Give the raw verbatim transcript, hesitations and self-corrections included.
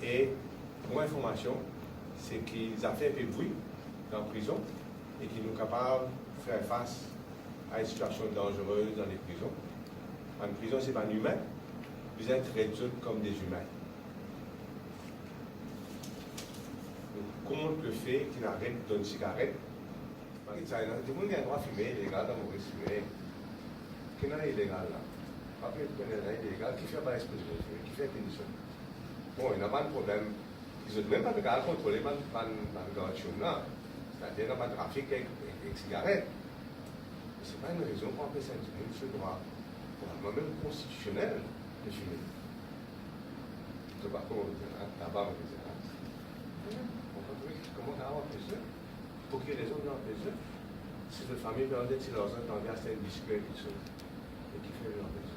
E mo informasion, se ki zafer pe bouy dan prizon e ki nou kapav fer fas a enn sitiasion danzere dan le prizon. Bann prizon se bann imin, bizin tret zot kom de zimin. Nou kont lefe ki nou aret donn sigaret. Parski sa, ena dimoun gagn drwa fime ilegal dan Moris, fime. Ki ena ilegal la? Pa pe kone ena ilegal, kifer pa exploze fime, kifer pinision? Bon, ena bann problem ki zot mem pa pe kapav kontrole bann, bann, bann gard tyoum la. Setadir, ena bann trafik ek, ek, ek sigaret. Me se pa enn rezon pou anpes enn dimoun so drwa, normalman mem konstitisionel, de fime. Tobako, mo pe dir la, taba, mo pe dir la. Konpran, kouma kapav anpes zot? Pou ki rezon pou anpes zot? Si zot fami pe donn ti larzan, zot anvi aste enn biskwi, kiksoz. E kifer pou anpes zot?